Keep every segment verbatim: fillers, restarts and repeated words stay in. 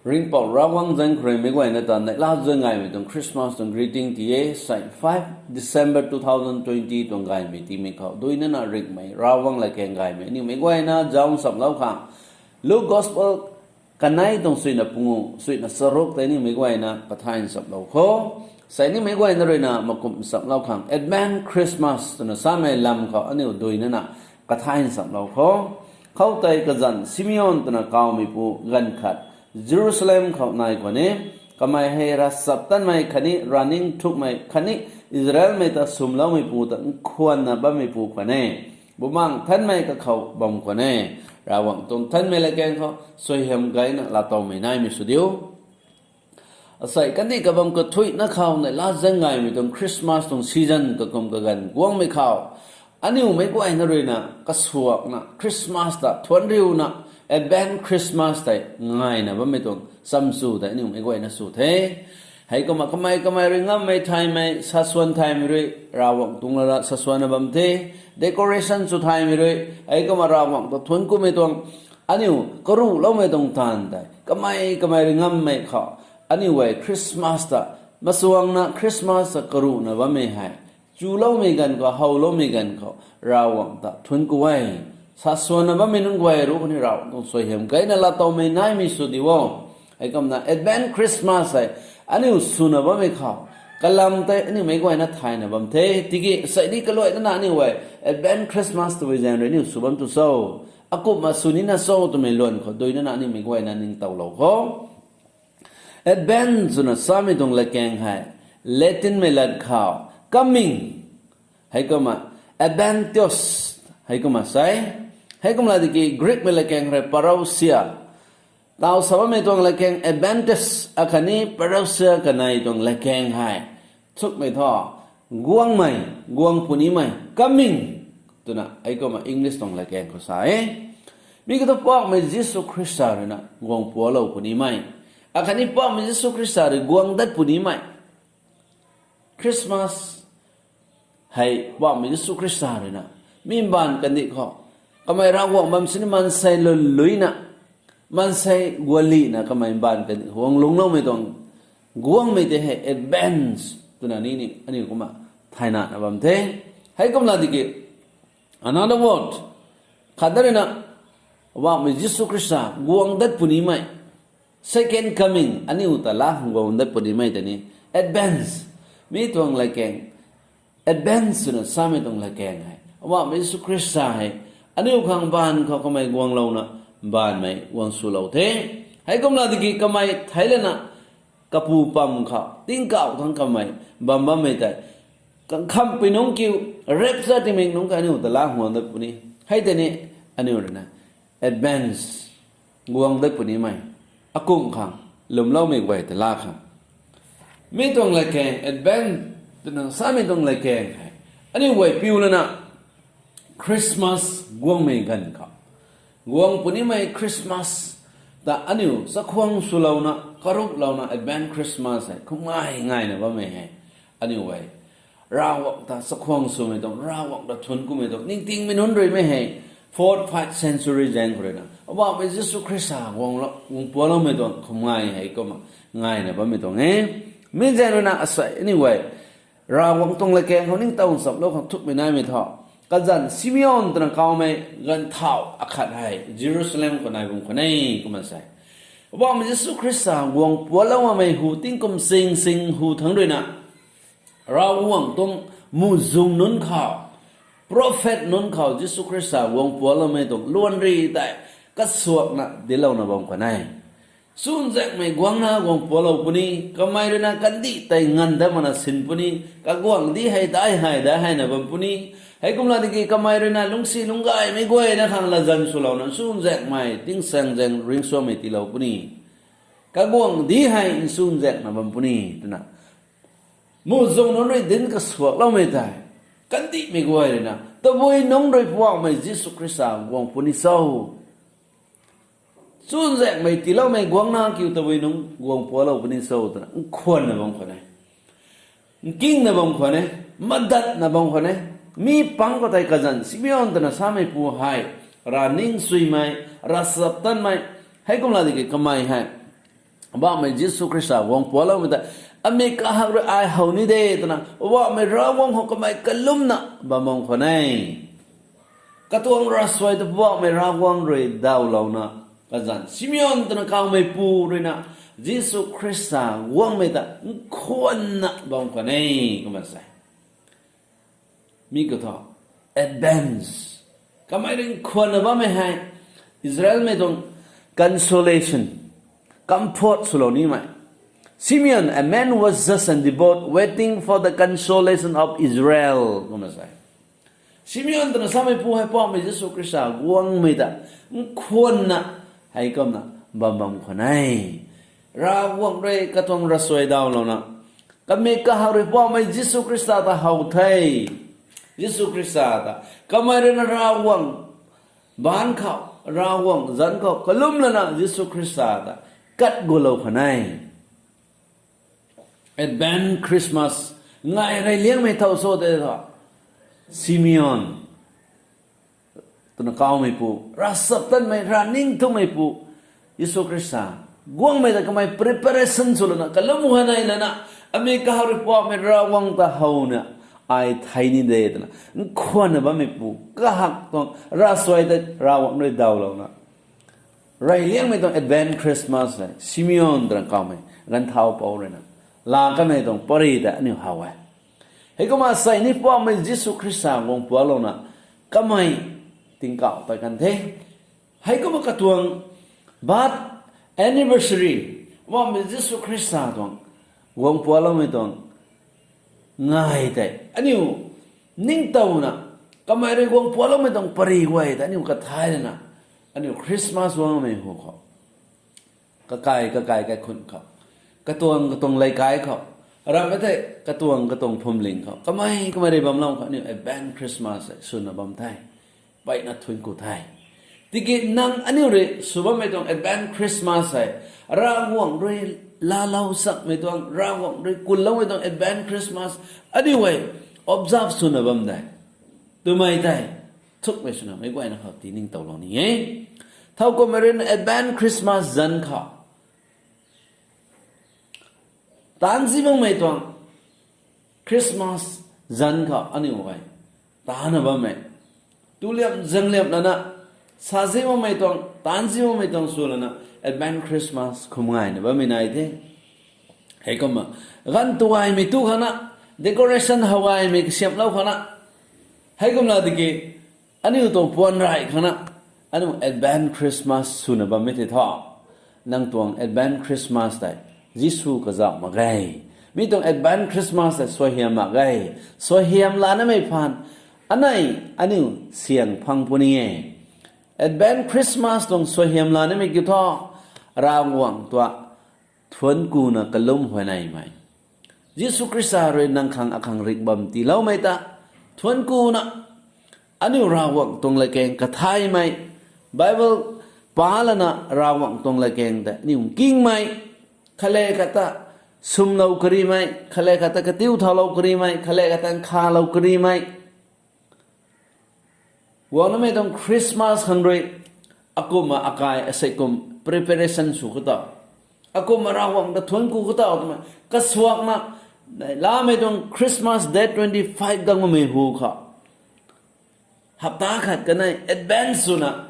Ringhpouc Ravguangc zaeng khou rui meic guayna ta neihla zan gaymei tuang Christmas tuang greeting ti e. Sei five December two thousand twenty tuang gaymei tiimei khou duinana ringhmei Ravguangc latkaeng gaymei aniu meic guayna zauc nchamlou khang Luke Gospel kanei tuang suina pungu suina charuk tei aniu meic guayna kathay nchamlou kho. Sei aniu meic guayna ruina makumh nchamlou khang Advent Christmas twna samei lam khou aniu duinana kathay nchamlou kho. Khoutei kazanc Simeon twna kawmeipu ganv khat Jerusalem khou nai khwan e. Kamei hei ravchaptatmei khatni ravning thukmei khatni Israelmei ta swmloumeipu ta nkhwanna bammeipu khwan e. Bumaengh Nthanmei kakhou bam khwan e. Ravguangc tuang Nthanmei latkaeng khou suaihiam gayna laatowmei naimei sw diu. Asei kandih kabam kathuicna khou neihla zan gaymei tuang Christmas tuang season kakum kaganv guangmei khou aniu meic guayna ruina kasuakna Christmas ta thuanc riuna Advent Christmas tei ngayna bammei tuang chamchu tei aniu meic guayna sw the. Heikumna kamei kamei rui ngammei thaymei saswan thaymei rui Ravguangc tuang lana saswanna bam the. Decoration sw thaymei rui heikumna Ravguangc ta thuanc kumei tuang aniu karuhloumei tuang taanv tei kamei kamei rui ngammei khou aniu guay Christmas ta machuangna Christmas ta karuhna bammei hei chuloumei ganv khou howloumei ganv khou Ravguangc ta thuanc ku e. Saswanna bammei nunc guay ruc khou ni Ravguangc tuang suaihiam gayna laatowmei naimei sw diu o. Heikumna Advent Christmas hei aniu swna bammei khou kalam tei aniu meic guayna thayna bam the. Tiki sei ni kaluainana aniu guay Advent Christmas twmei zaeng rui aniu sw bam tu cho, akumhna sw nina cho twmei luan khou duinana aniu meic guayna ningtowlou kho. Advent twna samei tuang latkaeng hei Latinmei lat khou coming, heikumna Adventios, heikumna sei. Heikumna tiki Greekmei latkaeng rui parousia. Taw sa bammei tuang latkaeng Adventists akhatni parousia kanei tuang latkaeng hei chukmei thu guangmei, guang punimei, coming twna heikumna English tuang latkaeng khou sa e. Mi kiu thu Poubauhmei Jisu Khrista ruina guang pualou punimei, akhatni Poubauhmei Jisu Khrista rui guang dat punimei. Christmas hei Poubauhmei Jisu Khrista ruina mi mbaanv kandih khou kamei Ravguangc bam sini maansei lwnluina, maansei gualihna kamei mbaanv kandih khou guang lungcloumei tuang guangmei tei hei Advent twna ni ni aniu kumna thaynana bam the. Heikumna tiki another word khat da ruina Poubauhmei Jisu Khrista guang dat punimei, second coming aniu ta laa khang guang dat punimei tei ni Advent, mi tuang latkaeng Advent twna samei tuang latkaeng hei Poubauhmei Jisu Khrista hei aniu khang mbaanv khou kamei guanglouna mbaanvmei guang swlou the. Heikumna tiki kamei theihlana kapu pam khou tingkauh thangc kamei bam bammei tei kangkhampui nungc kiu rapture tingmik nungc kha aniu ta laa khang guang dat puni. Hei tei ni aniu ruina Advent guang dat punimei, akumh khang lwmloumei guay ta laa khang. Mi tuang latkaeng Advent twna samei tuang latkaeng hei aniu guay piu lana Christmas guangmei ganv khou guang punimei Christmas ta aniu chakhwang swlouna karuhlouna Advent Christmas hei kumngai ngayna bammei hei aniu guay Ravguangc ta chakhwang swmei tuang, Ravguangc ta thuanc kumei tuang ningtingmei nunc rui mei hei fourth, fifth century zaeng khou ruina Poubauhmei Jisu Khrista guang pualoumei tuang kumngai hei kumna ngayna bammei tuang e. Mi zaeng ruina asei aniu guay Ravguangc tuang latkaeng khou ningtow nchumhlou khang thukmei naimei thu kazanc Simeon twna kawmei ganvthauh akhat hei Jerusalem khou nai bam khwan e kumna sa e. Poubauhmei Jisu Khrista guang pualou makmei hu tingkum sing sing hu thangc ruina Ravguangc tuang muhzwng nunc khou, prophet nunc khou Jisu Khrista guang pualoumei tuang luanri tei kasuakna dinclouna bam khwan e. Chuzaenghmei guangna guang pualou puni, kamei ruina kandih tei nganv dat makna sin puni, kaguangcdic hei dai hei dai hei na bam puni. Heikumna tiki kamei ruina lungcsi lungcgaymei guayna khang latzan swlouna chuzaenghmei tingsaengzaeng ringcsuangmei tiilou puni. Kaguangcdic hei chuzaenghna bam puni twna muhzwng nunc rui dinc kasuakloumei tei kandihmei guay ruina tabui nungc rui Poubauhmei Jisu Khrista guang puni cho, chuzaenghmei tiiloumei guangna kiu tabui nungc guang pualou puni cho twna nkhwanna bam khwan e. Nkingna bam khwan e, madatna bam khwan e. Mi pang khou tei kazanc Simeon twna sameipu hei ravning suimei, ravchaptatmei, heikumna tiki kamei hei Poubauhmei Jisu Khrista guang pualoumei ta, ami kahak rui ai how ni de twna Poubauhmei Ravguangc khou kamei kalumna bam bam khwan e. Katuang ravsuai ta Poubauhmei Ravguangc rui dawlouna, kazanc Simeon twna kawmeipu ruina Jisu Khrista guangmei ta nkhwanna bam khwan e, kumna sa e. Mi khou thu, advance. Kamei rui nkhwanna bammei hei Israelmei tuang consolation, comfort swlou nimei. Simeon, a man was just and devout, waiting for the consolation of Israel, kumna sa e. Simeon twna sameipu hei Poubauhmei Jisu Khrista guangmei ta nkhwanna, heikumna bam bam khwan e. Ravguangc rui katuang ravsuai dawlouna, kamei kahak rui Poubauhmei Jisu Khrista ta how the. Jisu Khrista ta kamei ruina Ravguangc baanc khou, Ravguangc zanc khou kalum lana Jisu Khrista ta kat gulou khwan e. Advent Christmas ngai reyliangmei thow cho tei thu, Simeon twna kawmeipu, ravchaptatmei, rav ningthumeipu, Jisu Khrista guangmei ta kamei preparation sw lana, kalum huayney lana, ami kahak rui Poubauhmei Ravguangc ta howna, ai thei ni de twna nkhwanna bammeipu kahak tuang ravsuai tei Ravguangc rui dawlouna, reyliangmei tuang Advent Christmas hei Simeon twna kawmei ganvthau pou ruina laa kanmei tuang pary ta aniu how e. Heikumna sei ni Poubauhmei Jisu Khrista guang pualouna kamei tingkauh tei kan the. Heikumna katuang birth anniversary, Poubauhmei Jisu Khrista tuang guang pualoumei tuang ngai tei aniu ningtowna, kamei rui guang pualoumei tuang pary guay tei aniu kathai lana, aniu Christmas guangmei hu khou, kakai kakai kaikhunc khou, katuang katuang leikai khou, ramhmei tei katuang katuang phwamling khou, kamei kamei rui bamlou khou aniu Advent Christmas hei swna bam the. Mpeyna thuanc ku the. Tiki nang aniu rui sw bammei tuang Advent Christmas hei, Ravguangc rui laalou sakmei tuang, Ravguangc rui kunloumei tuang Advent Christmas, aniu hei observe swna bam de twmei tei, thukmei swna meic guayna khou tiningtowlou ni e. Thowkumhmei ruina Advent Christmas zanc khou taanzi makmei tuang Christmas zanc khou aniu hei tana bammei, tuliam zangliam lana, sazi makmei tuang, taanzi makmei tuang sw lana, Advent Christmas khum ngayna bammei nai the. Heikumna, ganv tuaymei tu khana, decoration how gaymei kasiamhlou khana, heikumna tiki, aniu tuang puan rey khana, aniu Advent Christmas swna bammei tei thu, nang tuang Advent Christmas tei Jisu kazauh mak ge. Mi tuang Advent Christmas tei suaihiam mak ge. Suaihiam lanamei phaan, anei aniu syang phang puni e. Advent Christmas tuang suaihiam lanamei kiu thu, Ravguangc tuang thuanckuna kalum huayneymei, Jisu Khrista rui nang khang akhang rik bam tiiloumei ta thuanckuna, aniu Ravguangc tuang latkaeng kathaymei, Bible pa lana Ravguangc tuang latkaeng tei aniu nkingmei, khatle khat ta swmlou karimei, khatle khat ta katiu thaulou karimei, khatle khat ta nkhavlou karimei, guangnamei tuang Christmas khang rui, akumhna akai asei kum preparation sw khou ta, akumhna Ravguangc ta thuancku khou ta twmei kasuakna, neilamei tuang Christmas date twenty five gang makmei hu khou, hapta khat kanei advance swna,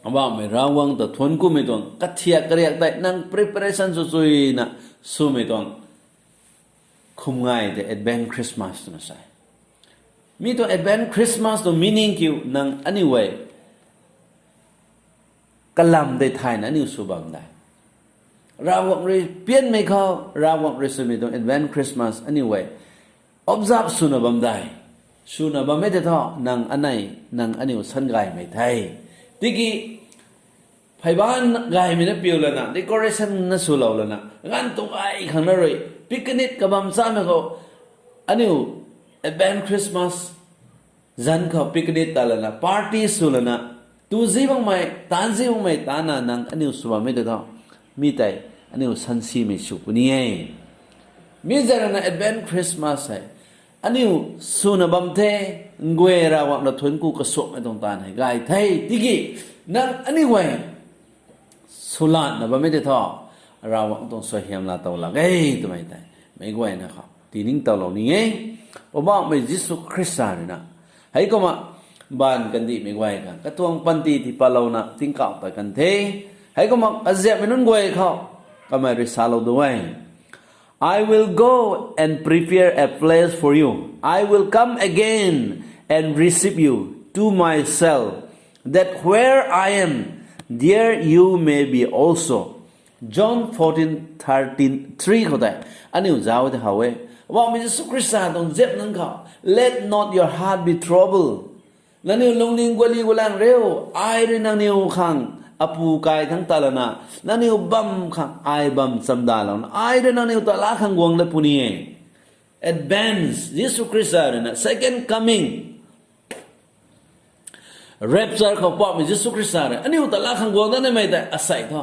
Poubauhmei Ravguangc ta thuanckumei tuang kathiak kariak tei nang preparation sw chuyna swmei tuang khum ngai tei Advent Christmas twna sa e. Mi tuang Advent Christmas tuang meaning kiu nang aniu e, kalam tei thayna aniu sw bam de. Ravguangc rui pianmei khou, Ravguangc rui swmei tuang Advent Christmas aniu e observe swna bam de. Swna bammei tei thu nang anei, nang aniu san gaymei the. Tiki pheyban gaymei na piu lana, decoration na swlou lana, ganv tuang ai khang na rui picnic kabam chamei khou, aniu Advent Christmas zanc khou picnic ta lana, party sw lana, tuzi makmei, taanzi makmei tana nang aniu sw bammei tei thu, mi tei aniu sansimei sw puni e. Mi zaeng rana Advent Christmas hei aniu swna bam the, nguay Ravguangc ta thuancku kasuakmei tuang taanv hei gay the. Tiki nang aniu e swlatna bammei tei thu, Ravguangc tuang suaihiam laa tow lak e twmei tei meic guayna khou tiningtowlou ni e. Poubauhmei Jisu Khrista rui na, heikumna baanv kandihmei guay khang katuang panty tiipatlouna tingkauh tat kan the. Heikumna kaziapmei nunc guay khou kamei rui salou du e, I will go and prepare a place for you. I will come again and receive you to myself, that where I am, there you may be also. John fourteen thirteen three khou tei aniu zauc tei how e. Poubauhmei Jisu Khrista tuang ziap nunc khou, Let not your heart be troubled. Nangniw lungning guali gulang riu, ai rui nangniw khang apu kai thangc ta lana, nangniw bam khang ai bam chamdalouna, ai rui nangniw ta laa khang guang dat puni e. Advance, Jisu Khrista rui na second coming, rapture khou Poubauhmei Jisu Khrista rui aniu ta laa khang guang dat nimei tei asei thu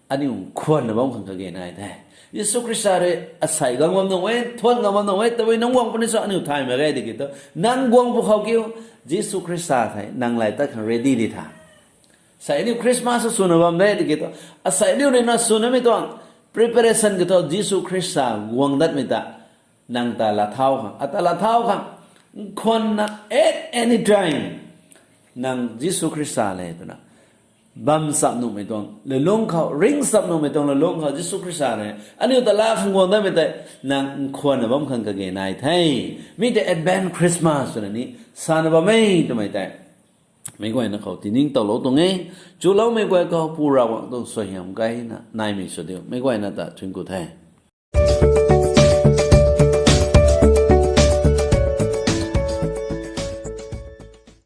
aniu nkhwanna bam khang kage nai the. Jisu Khrista rui asei guang bam nung e, thuan guang bam nung e, tabui nang guang puni cho aniu thay mak ge tiki thu, nang guang pw khou kiu, Jisu Khrista thei nang lay tat khang ready di tha. Sei aniu Christmas swna bam de tiki thu, asei aniu rui na swnamei tuang preparation kiu thu Jisu Khrista guang datmei ta nang ta laa thau khang, ata laa thau khang, nkhwanna at any time nang Jisu Khrista le twna bam chap nuhmei tuang lulung khou, ring chap nuhmei tuang lulung khou Jisu Khrista rui aniu ta laa khang guang datmei tei nang nkhwanna bam khang kage nai the. Mi tei Advent Christmas twna ni sana bam e twmei tei meic guayna khou tiningtowlou tuang e. Chuloumei guay khou Pu Ravguangc tuang suaihiam gayna naimei sw diu. Meic guayna ta thuanc ku the.